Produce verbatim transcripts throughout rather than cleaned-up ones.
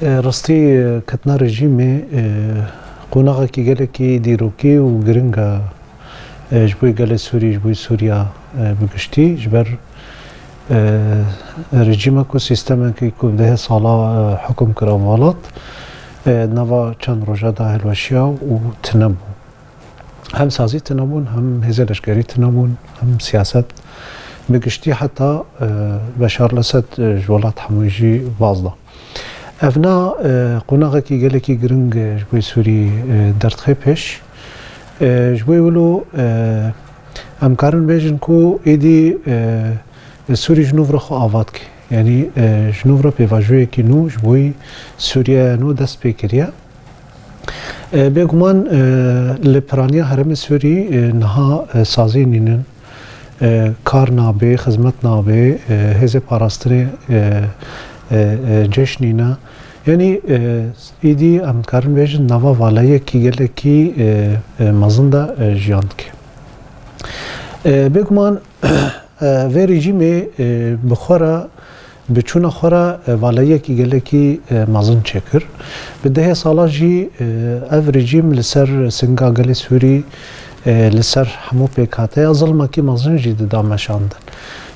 E, rastî, e, ketina rejîmê, e, qonaxekî gelekî dîrokî û giring e, e, ji bo gelê Sûrî, ji bo Sûriya, e, bi giştî, ji ber, e, rejîmek û sîstemekî ku bi dehê sala, e, hukum kir ev welat, e, nava çend roja de hilweşiya û tune bû. Hem sazî tune bûn, hem hêzê leşkerî tune bûn, hem siyaset bi giştî heta, e, Beşar el-Esed, e, ji welat hemû jî baz da. Evna, e, qonaxekî gelekî giring, e, ji bo Sûrî, e, derdixe pêş. E, ji bo wilo, e, em karin bêjin ku êdî, e, Sûrî ji nû re xwe ava dike. Yanî, e, ji nû re pêvajoyekî nû ji bo Sûriyeya nû dest pê kiriye. E, bêguman, e, li piraniya herêmê Sûrî, e, niha, e, sazî nînin, e, kar nabê, xizmet nabê, e, hêzê parastinê, e, e, e, cêş nîne. Yanî, e, êdî em dikarin bêjin nava valeyekî gelekî, e, e, mezin de, e, jiyan dike. E, bêguman, e, vê rejîmê, e, bi xwe re, bi çûna xwe re, e, valeyekî gelekî, e, mezin çêkir. Bi dehê sala jî, e, ev rejîm li ser singa gelê Sûrî, e, li ser hemû pêkhateya zilmekî mezin jî dida meşandin.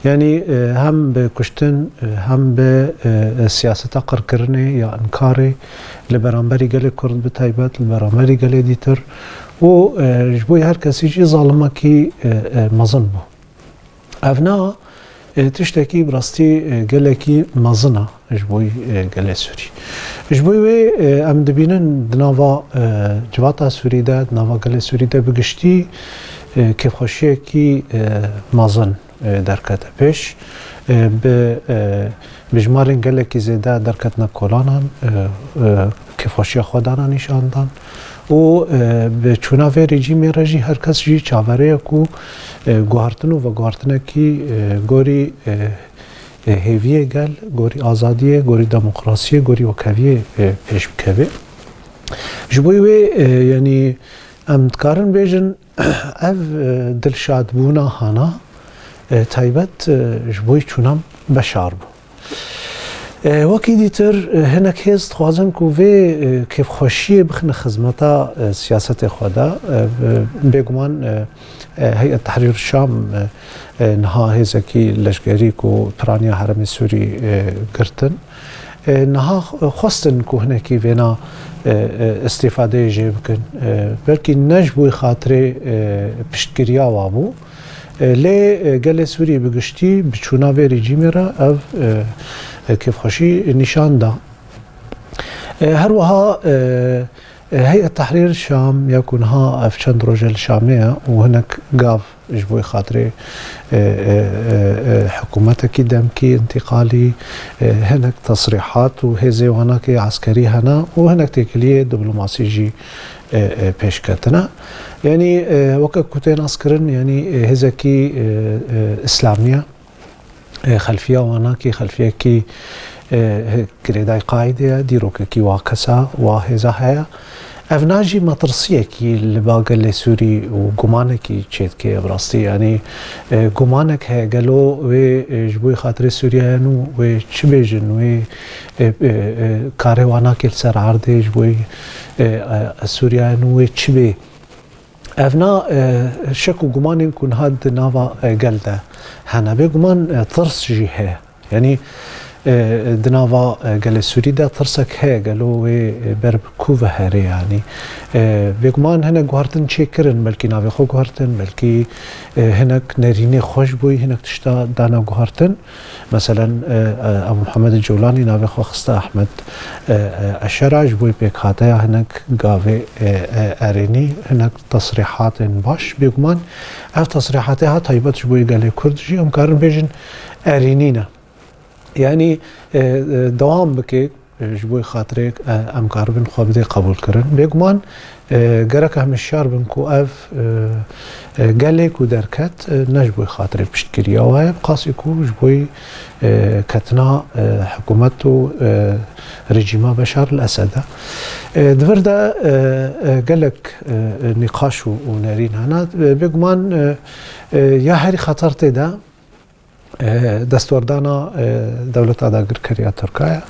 Yanî, e, hem bi kuştin, e, hem bi, e, e, siyaseta qirkirinê ya înkarê li beramberî gelê Kurd bi taybet, li beramberî gelê dîtir û, e, ji bo her kesî jî zalimekî, e, e, mezin bû. Evna, e, tiştekî bi rastî, e, gelekî mezin e ji bo, e, gelê Sûrî. Ji bo wê, e, em dibînin di nava, e, civata Sûrî de, di nava gelê Sûrî de bi giştî, e, kêfxweşiyekî, e, mezin, e, derkete pêş. E, bi, e, bi jimarên gelekî zêde derketine kolanan, e, e, kêfxweşiya xwe dana nîşandan û, e, bi çûna vê rejîmê re jî her kes jî çaverê ye ku, e, guhartin û veguhartinekî, e, gorî, e, e, hêviyê gel, gorî azadiyê, gorî demokrasiyê, gorî wekheviyê, e, pêş bikeve. Ji bo wê, e, yanî em dikarin bêjin ev, e, dilşadbûna hana, e, taybet, e, ji bo çûna Beşar bû. E, wekî dîtir, e, hinek hêz dixwazin ku vê, e, kêfxweşiyê bixine xizmeta, e, siyasetê xwe de. E, bi-, bêguman, e, e, Heyet Tehrîr Şam, e, e, niha hêzekî leşkerî ku piraniya herêmê Sûrî, e, girtin. E, niha xwestin ku hinekî vêna, e, e, îstîfadeyê jê bikin. E, belkî ne ji bo xatirê, e, piştgiriya wa bû. E, lê, e, gelê Sûrî bi giştî bi çûna vê rejîmê re ev, e, e, kêfxweşî nîşan da. E, her wiha, e, e, Heyet Tehrîr Şam ya ku niha ev çend roj e li Şamê ye û hinek gav ji bo xatirê, e, e, e, e, hikûmetekî demkî, întîqalî, e, hinek tesrîhat û hêzê wanakê eskerî hene û hinek têkiliyê diplomasî jî, e, e, pêş ketine. Yanî, e, weke ku tê naskirin, yanî, e, hêzekî, e, e, îslamî ye. E, xelfiya wanakî, xelfiyekî, e, girêdayî Qaîdê ye, dîrokekî wa kesa, wa hêza heye. Evna jî metirsiyekî li ba gelê Sûrî û gumanekî çêdike bi rastî. Yanî, e, gumanek heye, gelo wê, e, ji bo xatirê Sûriyeyê nû wê çi bêjin, wê, e, e, e, karê wanakê li ser erdê ji bo, e, e, Sûriyeyê nû wê çi bê? Evna, e, şek û gumanên ku niha di nava, e, gel de hene. Bêguman, e, tirs jî heye. Yanî, e, di nava, e, gelê Sûrî de tirsek heye. Gelo wê, e, ber bi ku ve here yanî? E, bêguman hinek guhertin çêkirin. Belkî navê xwe guhertin, belkî, e, hinek nerînê xwe ji bo hinek tişta dane guhertin. Meselen, e, e, Ebu Muhammed Cewlanî navê xwe xiste Ehmed, e, e, Eşera ji bo pêkhateya hinek gavê, e, e, erênî, hinek tesrîhatên baş. Bêguman ev tesrîhatê ha taybet ji bo gelê Kurd jî em karin bêjin erênî ne. Yanî, e, e, dewam bike, e, ji bo xatirê, e, em karibin xwe bidê qebûlkirin. Bêguman, e, gerek em hişyar bin ku ev, e, e, gelê ku derket, e, ne ji bo xatirê piştgiriya we ye, bi qasî ku ji bo, e, ketina, e, hikûmet û, e, rejîma Beşar el-Esed e. E, di vir de, e, e, gelek, e, e, nîqaş û, û nerîn hene. E, bêguman, e, e, ya herî xeter tê de, e, destwerdana, e, dewleta dagirkeriya Tirka ye.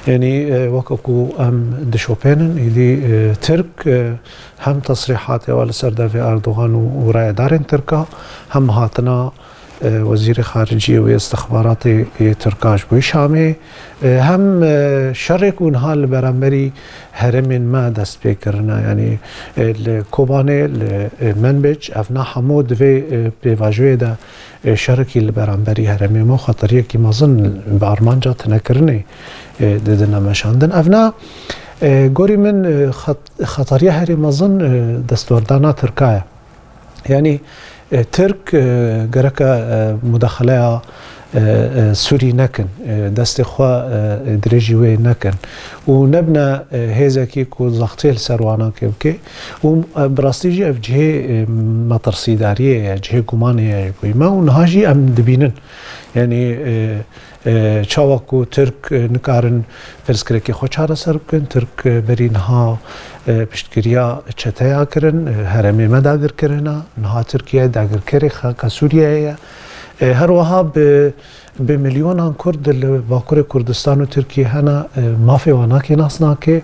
Yanî, e, weke ku em dişopênin, îdî, e, Tirk, e, hem tesrîhatê wa li ser devê Erdogan û, û rayedarên Tirka, hem hatina, e, wezîrê xariciyê wê istixbaratê yê Tirka ji bo Şamê, e, hem, e, şerê ku niha li beramberî herêmên me dest pê kirine, yanî, e, li Kobanê, li, e, Menbic, ev na hemû di vê, e, pêvajoyê de, e, şerekî li beramberî herêmê me û xeteriyekî mezin bi armanca tinekirinê, e, didine meşandin. Ev na, e, gorî min, e, xet-, xeteriya herî mezin, e, destwerdana Tirka ye. Yanî, e, Tirk, e, gereke, e, mudaxeleya, e, e, Sûrî nekin, e, destê xwe, e, e, dirêjî wê nekin û nebine, e, hêzekî ku zextê li ser wana kê bike û, e, bi rastî jî ev cihê, e, metirsîdariyê ye, cihê gumanê ye ji bo me û niha jî em dibînin. Yanî, e, e, çawa ku Tirk, e, nikarin pirsgirêkê xwe çareser bikin, Tirk, e, berî niha, e, piştgiriya çeteya kirin, e, herêmê me dagir kirine, niha Tirkiye dagirkerê xelka Sûriyeyê ye. E, her wiha bi, bi milyonan Kurd li Bakurê Kurdistan û Tirkiyê hene, e, mafê wan nakê nas nake.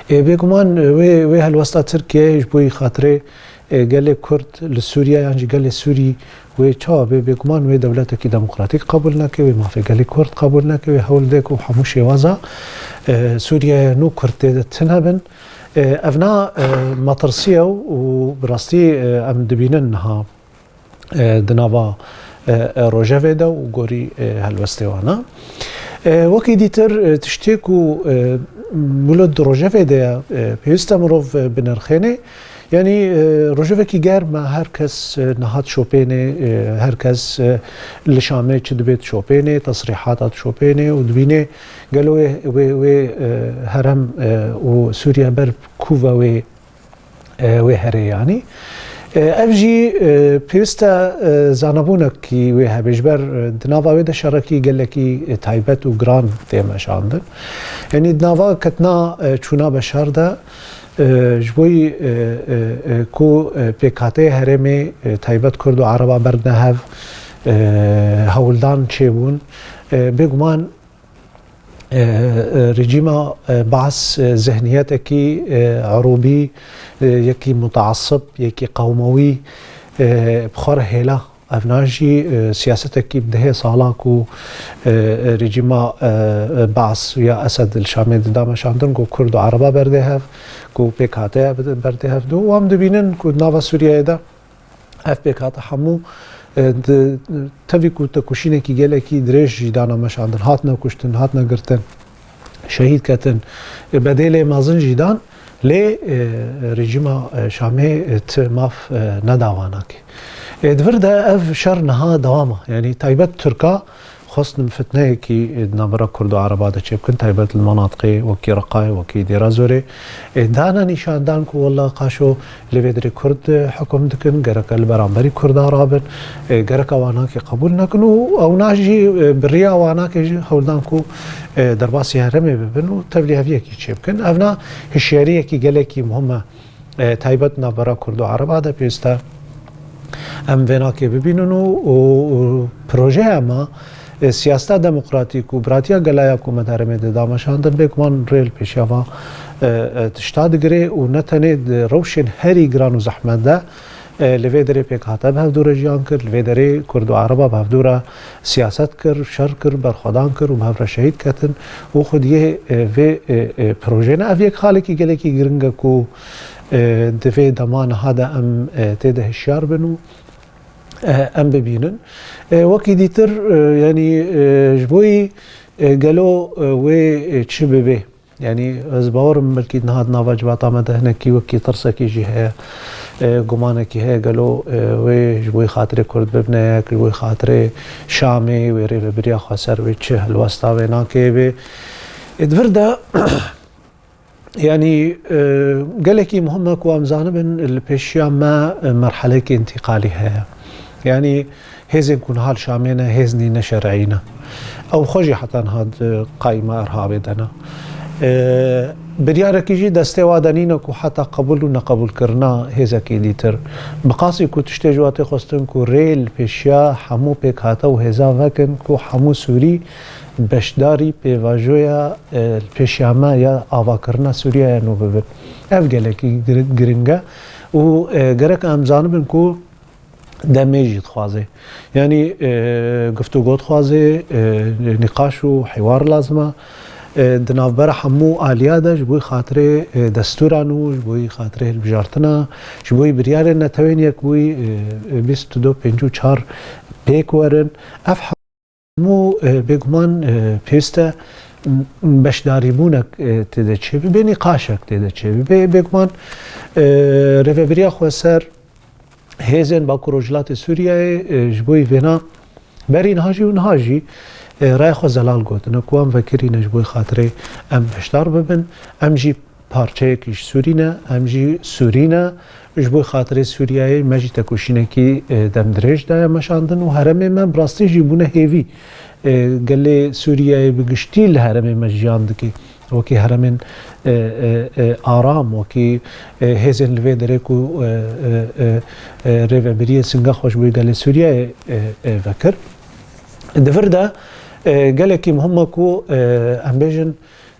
Ê, bêguman, wê, wê helwesta Tirkiyeyê ji bo yî xatirê, ê, gelê Kurd li Sûriye yan jî gelê Sûrî wê çawa bê, bêguman wê dewletekî demokratîk qebûl neke, wê mafê gelê Kurd qebûl neke, wê hewl dê ku hemû şêwaza, e, Sûriyeyê nû Kurd tê de tune bin. E, ev na, e, metirsî ye û bi rastî, e, em dibînin niha e, di nava, e, e, rojevê de û gorî, e, helwestê wan e. E, wekî dîtir, e, tiştê ku, e, wilo di rojevê de ye, e, pêwîst e mirov, e, binirxênê. Yanî, e, rojevekî germ e, her kes, e, niha dişopênê, e, her kes, e, li Şamê çi dibê dişopênê, tesrîhata dişopênê û dibînê gelo wê, wê, wê, e, herem, e, û Sûriye ber ku ve wê e, wê herê yanî. E, ev jî, e, pêwîst e, e, zanebûnekî wê hebe, ji ber, e, di nava wê de şerekî gelekî, e, taybet û giran tê meşandin. Yanî di nava ketina, e, çûna beşar de, e, ji bo yî, e, e, e, ku, e, pêkhateyê herêmê, e, taybet Kurd û Ereba berdine hev, e, hewldan çêbûn. E, bêguman e, e, rejîma, e, Baas, e, zihniyetekî, e, erûbî, e, yekî mutaasib, yekî qewmewî, e, bi xwe re hêla. Ev na jî, e, siyasetekî bi dehê sala ku, e, e, rejîma, e, e, Baas ya Esed li Şamê dida meşandin ku Kurd û Ereba berdê hev, ku pêkhateya bide-, berdê hev dû. Û em dibînin ku di nava Sûriyeyê de Ev pêkhate hemû, e, di, tevî ku tekoşînekî gelekî dirêj jî dana meşandin, hatine kuştin, hatine girtin, şehîd ketin, e, bedêlê mezin jî dan, lê, e, rejîma, e, Şamê, e, ti maf, e, neda wanakê. E, di vir de ev şer niha dewam e. Yanî taybet Tirka xwestin fitneyekî, e, di navbera Kurd û Ereba de çêbikin, taybet li menatiqê wekî Reqayê, wekî Dêra Zorê, e, dane nîşandan ku wela qaşo li vê derê Kurd, e, hukm dikin, gereke li beramberî Kurda rabin, e, gereke wan nakê qebûl nekin û ewna jî, e, bi riya wan nakê jî hewldan ku, e, derbasî herêmê bibin û tevlîheviyekî çêbikin. Evna hişyariyekî gelekî muhim e. E, taybet navbera Kurd û Ereba de pêwîst e em vê nakê bibînin û, û, û projeya me, e, siyaseta demokratîk û biratiya gela ya ku me di herêmê de dameşandin, bêguman rê li pêşiya va, e, e, tişta digire û ne tenê di rewşên herî giran û zehmet de, e, li vê derê pêkhate bi hevdû re jiyan kir, li vê derê Kurd û Ereba bi hevdû re siyaset kir, şer kir, berxwedan kir û bi hev re şehîd ketin û xwediyê, e, vê, e, e, projeyê ne. Ev yek xalekî gelekî giring e ku e, di vê dema niha de em, e, tê de hişyar bin û, e, em bibînin. E, wekî dîtir, e, yanî, e, ji bo yî, e, gelo, e, wê, e, çi bibe? Yanî ez bawer im belkî niha di nava civata me de hinekî wekî tirsekî jî heye, e, gumanekî heye gelo, e, wê ji bo yî xatirê Kurd bibine yek, ji bo yî xatirê Şamê wê rêvebiriya xweser wê çi helwesta wê nakê bê. E, di vir de Yanî, e, gelekî muhim e ku em zanibin li pêşiya me, e, merheleyekî întîqalî heye. Yanî hêzên ku niha li Şamê ne, hêz nîne şer'î ne. Ew xwe jî heta niha di qayîma Irhabê de ne. E, biryarekî jî destê wa de nîne ku heta qebûl û neqebûlkirina hêzekî dîtir. Bi qasî ku tiştê ji we tê xwestin ku rê li pêşiya hemû pêkhate û hêzan vekin ku hemû Sûrî beşdarî pêvajoya, e, li pêşiya me ya avakirina Sûriyeyê nû bibin. Ev gelekî gir-, giring e û, e, gerek em zanibin ku demê jî dixwaze. Yanî, e, guftûgo dixwaze, e, nîqaş û hewar lazim e. E, di navbera hemû aliya de ji bo xatirê, e, destûran û ji bo xatirê hilbijartina, ji bo biryarên Netewên Yekbûyî, e, e, bîst û du pêncî û çar pêk werin. Ev hemû, e, bêguman, e, pêwîst e, m-, beşdarîbûnek, e, tê de çêbibe, nîqaşek tê de çêbibe. Bêguman, e, Rêvebiriya Xweser, hêzên Bakur Rojhilatê Sûriyeyê, e, ji bo vêna berî niha jî û niha jî, e, raya xwe zelal gotine ku em vekirîne ji bo xatirê em beşdar bibin. Em jî parçeyekî ji Sûrî ne, em jî Sûrî ne. Ji bo xatirê Sûriyeyê me jî tekoşînekî, e, demdirêj daye meşandin û herêmê me bi rastî jî bûne hêvî. E, gelê Sûriyeyê bi giştî li herêmê me jiyan dike. Wekî herêmên, e, e, e, aram, wekî, e, hêzên li vê derê ku, e, e, e, e, rêvebiriyê singa xwe ji bo gelê Sûriyeyê, e, e, vekir. Di vir de, e, gelekî muhim e ku, e, em bêjin,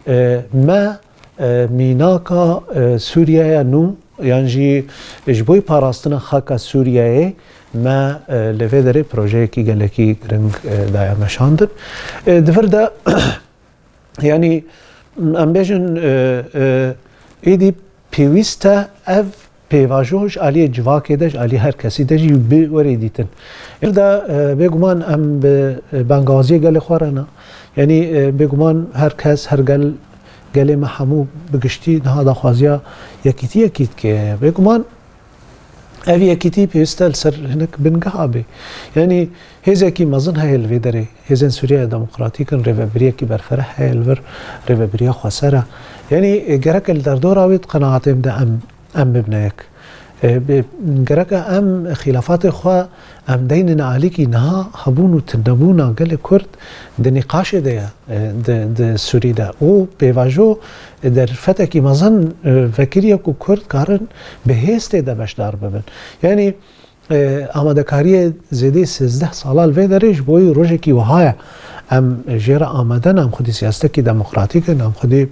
e, me, e, mînaka, e, Sûriyeya nû, yan jî ji bo parastina xaka Sûriyeyê me, e, li vê derê projeyekî gelekî giring, e, daye meşandin. E, di vir de, yanî, em bêjin, e, e, êdî pêwîst e ev pêvajo ji aliyê civakê de, ji aliyê her kesî de jî bi were dîtin. Li vir de, e, bêguman em bi, e, bangawaziyê gelê xwe re ne. Yanî, e, bêguman her kes, her gel, gelê me hemû bi giştî niha daxwaziya yekîtiyekî dike. Bêguman ev yekîtî pêwîst e li ser hinek bingeha be. Yanî hêzekî mezin heye li vê derê. Hêzên Sûriyeya Demokratîk in, rêvebiriyekî berfereh heye li vir, rêvebiriya xweser e. Yanî, e, gerek li derdora wê di qenaatê min de em, em bibine yek. E, bi-, gerek e em xîlafatê xwe em deynin alîkî. Niha hebûn û tunebûna gelê Kurd di nîqaşê de ye, e, di, di Sûrî de. Û pêvajo, e, derfetekî mezin, e, vekiriye ku Kurd karin bi hêz tê de beşdar bibin. Yanî, e, amadekariyê zêdî sêzdeh sala li vê derê ji bo rojekî wiha ye. Em jê re amade ne, em xwedî siyasetekî demokratîk in, em xwedî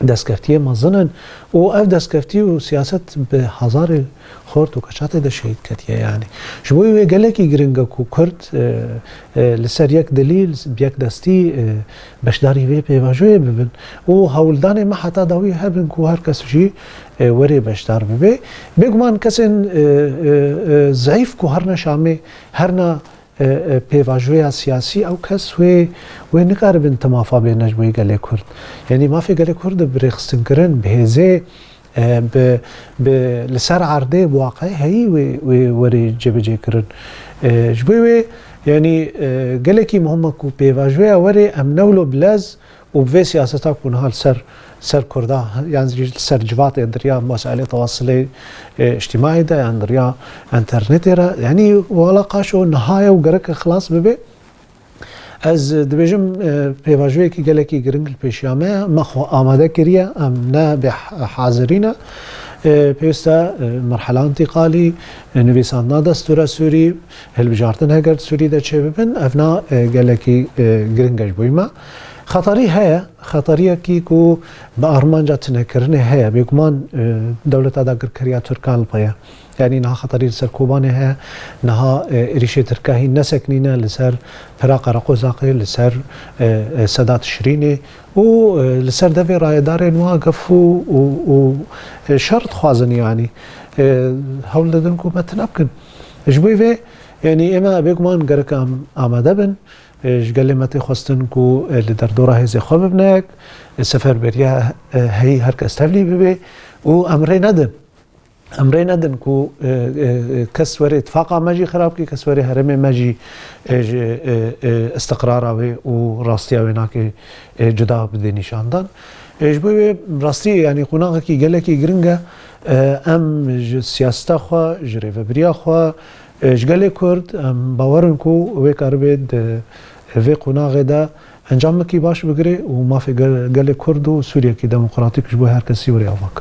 destkeftiyê mezin in û ev destkeftî û siyaset bi hezarê xort û keça tê de şehîd ketiye yanî. Ji bo wê gelekî giring e ku Kurd, e, e, li ser yek dilî, li s-, bi yek destî, e, beşdarî vê pêvajoyê bibin û hewldanê me heta dawî hebin ku her kes jî, e, were beşdar bibe. Bêguman kesên, e, e, e, zeîf ku herine Şamê, herine, e, e, pêvajoya siyasî, ew kes wê, wê nikaribin ti mafa bêne ji bo gelê Kurd. Yanî mafê gelê Kurd bi rêxistinkirin, bi hêzê, e, bi, bi li ser erdê, bi waqeyê heyî wê, wê were cêbicêkirin. E, ji bo wê, yanî, e, gelekî muhim e ku pêvajoya were em ne wilo bi lez û bi vê siyaseta ku niha li ser, ser Kurda, yan jî li ser civatê di riya meselê tewasilê, e, îctîmaî de, yan di riya enternetê re, yanî wala qaşo niha ye û gerek e xilas bibe. Ez dibêjim, e, pêvajoyekî gelekî giring li pêşiya me ye. Me xwe amade kiriye, em ne bê hazirî ne. E, pêwîst e, e, merhela întîqalî, e, nivîsandina destûra Sûrî, hilbijartin heger di Sûrî de çêbibin, evna, e, gelekî, e, giring e ji bo me. Xeterî heye, xeteriyekî ku bi armanca tunekirinê heye. Bêguman, e, dewleta dagirkeriya Tirkan li pê ye. Yanî niha xeterî li ser Kobanê heye, niha, e, êrîşê Tirka hîn nesekinîne li ser Pira Qereqozaqê, li ser, e, e, Seda Tişrînê û, e, li ser devê rayedarên wa gef û, û, û, e, şer dixwazin yanî. E, hewl didin ku me tune bikin. Ji bo vê, yanî ême bêguman gerek em amade bin. E, ji gelê me tê xwestin ku, e, li derdora hêzê xwe bibine yek, e, seferberiya, e, heyî her kes tevlî bibe û em rê nedin. Em rê nedin ku, e, e, e, kes were tifaqa me jî xirab ke, kes were herêmê me jî, e, ji, e, e, istiqrara wê û rastiya wê nake, e, cuda bide nîşandan. E, ji bo wê rastî, yanî qonaxekî gelekî giring e. E, em ji siyaseta xwe, ji rêvebiriya xwe, e, ji gelê Kurd, em bawer in ku wê karibe di vê qonaxê de Encamekî baş bigirê û mafê gel-, gelê Kurd û Sûriyekî demokratîk ji bo her kesî were ava kir.